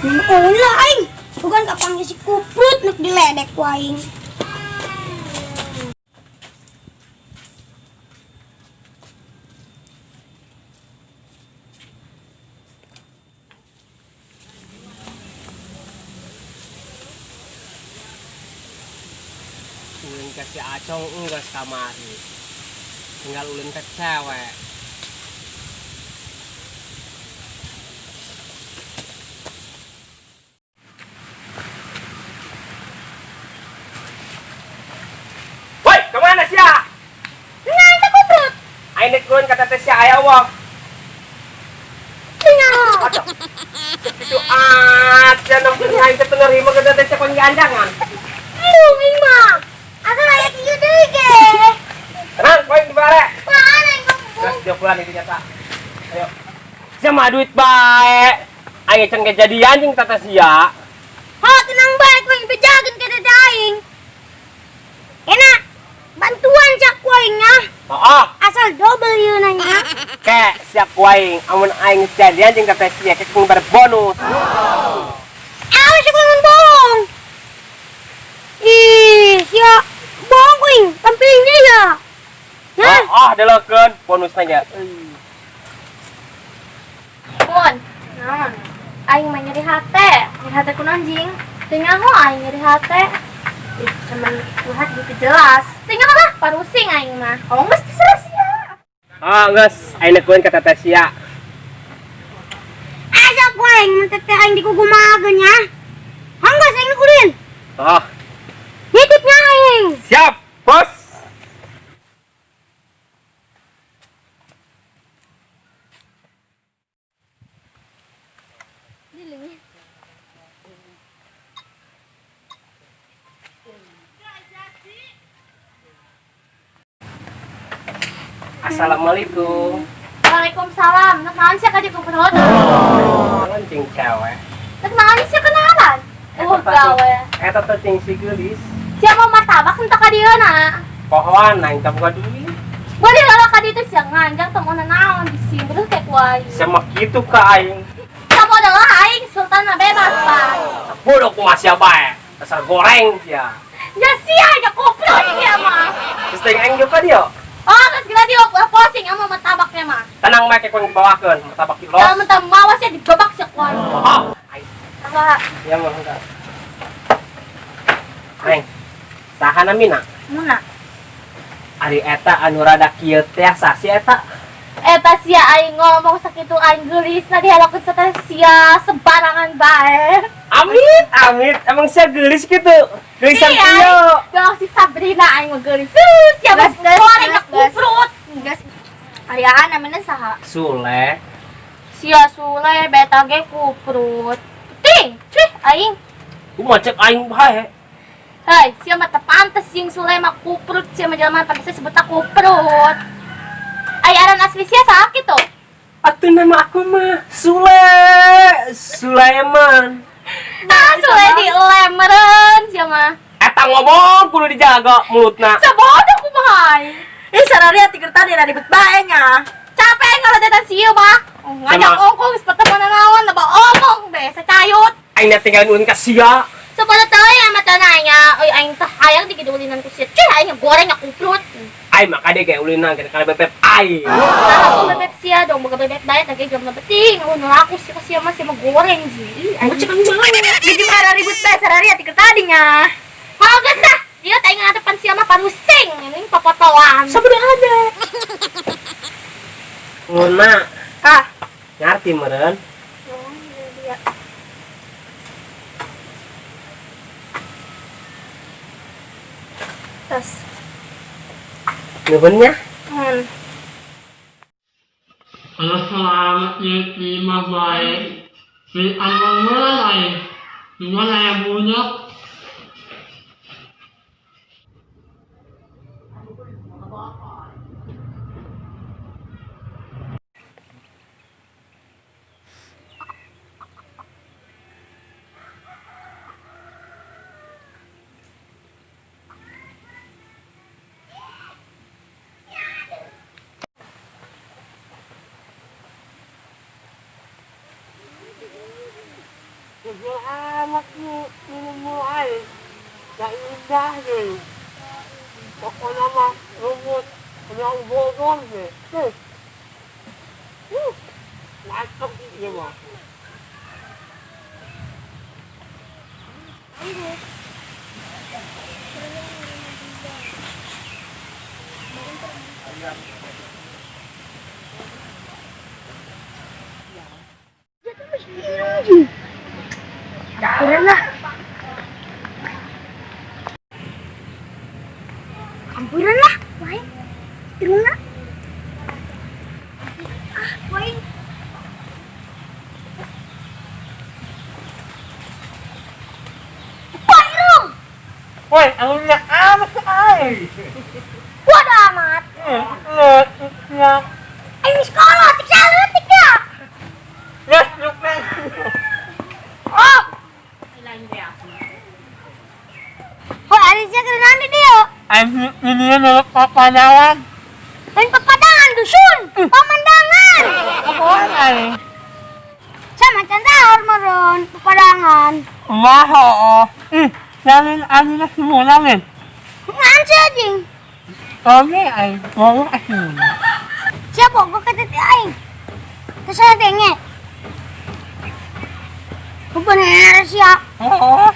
Ulah aing. Bukan kapanggih si kuprut nek diledek ku aing. Ulin ke si Acong enggak kamari. Tinggal ulin ke cewek. Woi, kemana sih ya? Nah, itu kuprut. Aing dek ulin ka teteh sia aya wong. Tinggal. Aduh. Itu aja nempel aing teh nerima ke teteh sia anjangan. Embung aing mah. Asal aya kieu deui ge. Tenang, koin dibare. Mana aing embung? Terus dia pulang itu nyata. Ayo. Sama duit bae. Aing can kejadian jeung teteh sia. Ha, tenang bae ku aing bejageun ka teteh aing. Enak. Bantuan cak ku aing nya. Oh, Asal double ieu nanya. Kek siap ku aing. Amun aing jadian jeung teteh sia kek kudu berbonus. Awas ku aing bohong. Ih, sia bohong ku aing. Tampilin dia. Hah? Oh, deleukeun bonusna ge. Pun, naon? Aing mah nyeri hate. Nyeri hate ku naon jing? Teu nyaho aing nyeri hate. Ih, cuman curhat gitu jelas. Teu nyaho lah, parusing aing mah. Oh, mesti sia. Ah, geus, aing dek ka teteh sia. Asa ku aing mun teteh aing dikukumahakeun nya. Hanggeus aing ulin. Oh, Nitipnya aing. Siap, Bos. Assalamualaikum. Waalaikumsalam. Nek naon sia ka dieu kuprut? Jeung cewek. Nek naon sia kenalan? Oh, gawe. Eta teh cing si geulis. Sia mau martabak henteu ka dieu na? Pohoan aing teh boga duit. Boleh lah ka dieu teh sia nganjang tong ona naon disimbreuh teh ku aing. Sia mah kitu ka aing. Sabodo lah aing sultan mah bebas, Pak. Bodoh kumaha sia bae. Dasar goreng sia. Ya sia aja kuprut sia mah. Geus teuing aing ka dieu. Oh, geus gila dieu posting ama martabaknya mah. Tenang mah ku dibawakeun martabak kilo. Kalau mentah mawas ya digebak sia ku aing. Oh, aing. Apa? Ya mah enggak. Neng, saha namina? Muna. Ari eta anu rada kieu teh sasi eta? Eta sia aing ngomong sakitu aing geulisna dihalokeun sateh sia sembarangan bae. Amit, amit, emang sia geulis kitu. Geulisan Iya, kieu. Dong si Sabrina aing mah geulis. Sia mah goreng kuprut. Gas. Ariaan namanya saha? Sule. Sia Sule beta ge kuprut. Ting, cuy aing. Kumaha cek aing bae? Hei, sia mah teu pantes jeung Sule mah kuprut, sia mah jelema pantes sebutna kuprut. Ai aran asli sia saha kitu? Atuh nama aku mah Sule, Sulaiman. Nah, Sule dilemeren sia mah. Eta ngomong kudu dijaga mulutna. Sabodo kumaha aing. Ih, sarari ati kerta dina ribet bae nya. Capek kalau datang sieu mah. Ngajak ongkong geus pertemuan naon, loba omong be sacayut. Aing nya tinggalin ulin ka sia. Sabodo teuing ama teu nanya, euy aing teh hayang digidulinan ku sia. Cuy aing goreng nya kuprut. Aing mah kade ge ulinan ge kana bebeb aing. Nah, aku bebeb sia dong, boga bebeb bae teh ge jam penting. Oh, nu laku sia ka sia mah sia mah goreng ji. Aing Cek aing bae. Geus jeung ribut bae sarari ati kerta nya. Hal geus ah. Dieu teh aing ngadepan sia mah parusing, ini papotoan. Sabodo ada. Nguna. Ah, ngarti meureun. Tas. Nuhun nya. Hmm. Kalau selamat lima baik, di awal mulai, mulai bunuh. Jujur amat nih minum air. Gak indah nih. Pokoknya mah rumput yang bogor deh. Tuh. Mantap ya mah. Kampuran lah. Kampuran lah. Wah, irung lah. Ah, wah. Wah, irung. Woi, anunya amat ay. Waduh amat. Ya. Ayo sekolah, tik salah tik ya. Yes, lupa. Oh. Oh, ada siya kena dia. Ay, ini yang papanyawan. Dan pepadangan dusun, pemandangan. Apaan ay? Sama canda meron pepadangan. Wah, oo. Eh, namin ano na simula namin. Ngaan siya jing. Kami ay, wala asin. Siya po, bakit iti aing? Tapos saya tenge. Bener siya. Oo.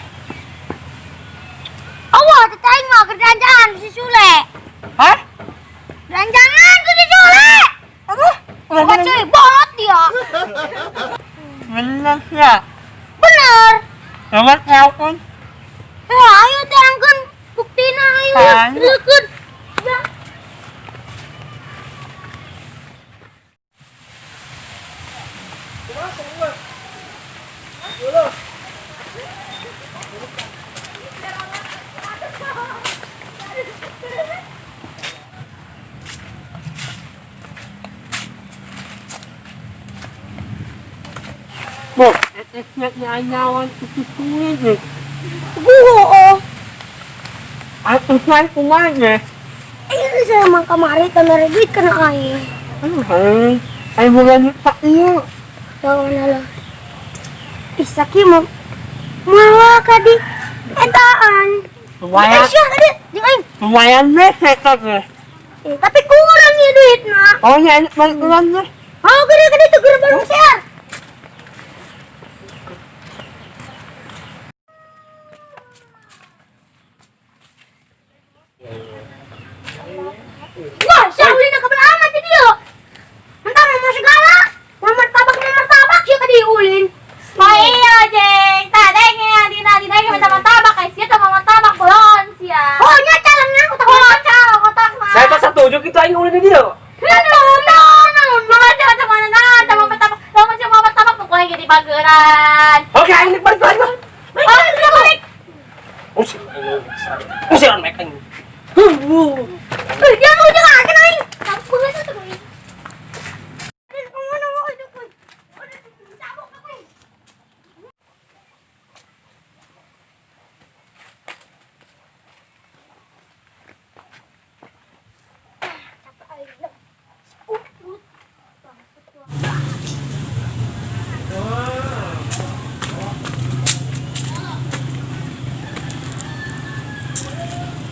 Awa, tetaing mah kerjaan si Sule. Ha? Belanjangan ke si Sule. Ano? Bukan cuy, bolot dia. Bener siya. Bener. Naman telepon. Eh, ayo terangkan buktina ayo. Ayo. Terangkan. Ya. Bu, eteknya nyanyawan isusuin eh. Buho oh. At usay kumain eh. Ayo saya mang kamari kamari duit kana aing. Ano ay? Ay wala pa iyo. Tahu na lang. Isaki mo. Mawa ka di. Etaan. Lumayan. Ay siya kadi. Di aing. Lumayan na sekat eh. Eh, tapi kurang ya duit na. Oh ya, balik ulang na. Oh, gede gede tuh gede baru share. Wah, siya uli na kabel amat ini yo. Entah mau segala, mau martabak siya kadi ulin. Maiyo, Jeng. Tadeng ya, dina dina yang minta martabak kay siya tama martabak kulon siya. Oh, nya calangnya aku tak Kulon calon kotak mah. Saya tak setuju gitu aing ulin di dia. No, no, no, no, macam macam mana na, tama martabak, tama siya martabak pokoknya jadi bageran. Oke, aing balik balik. Oh, sudah balik. Usir aing. Usir aing aing. Jangan udah nggak kena aing. Kampung itu tuh.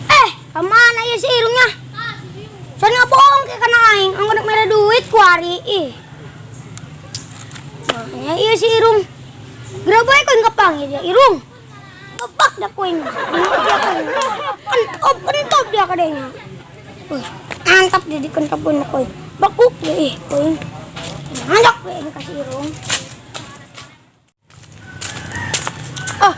Eh, kemana ya si irungnya? Soalnya bohong kayak kena aing, aku udah merah duit kuari ih. Makanya iya si irung. Gerabay ko yung kapang dia irung. Kepak dah ko ini. Dia ko ini. Kentop, kentop dia kadanya. Wih, mantap dia di kentop pun ko. Bakuk dia ih ko ini. Mantap dia ini kasih irung. Ah,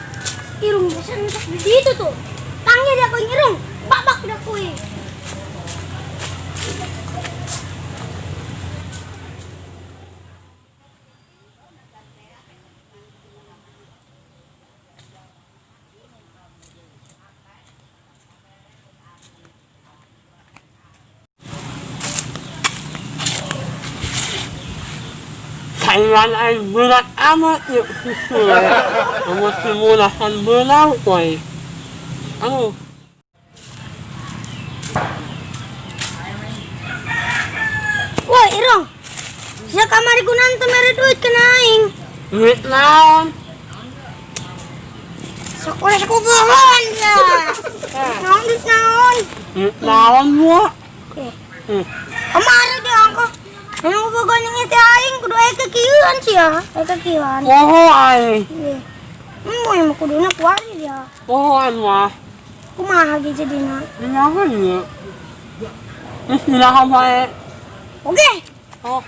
irung biasa mantap di itu tuh. Tangnya dia ko irung. Babak dah ko ini. Kailan ay berat amat yuk susu. Kamu simulakan belau koy. Ano? Woi, Irong. Sa kamari ko nanto mere duit ka na aing. Duit naon. Sekolah sekuburan ya. Naon duit naon. Naon gua? Eh. Hmm. Kemarin dia angka. Anu boga ning teh aing kudu aya kekieuan sih ya. Aya kekieuan. Poho aing. Mun mah kuduna kuari dia. Poho aing mah. Kumaha ge jadina. Kenapa ya? Terus bilang bae. Oke. Oh.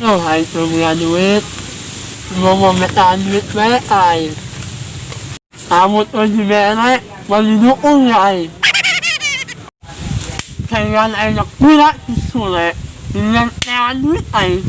Oh, aing teu punya duit. Mau mau minta duit bae aing. Kamu tuh dibere, mau didukung ya aing. Kayaknya aing nak pula sore. Dengan duit aing.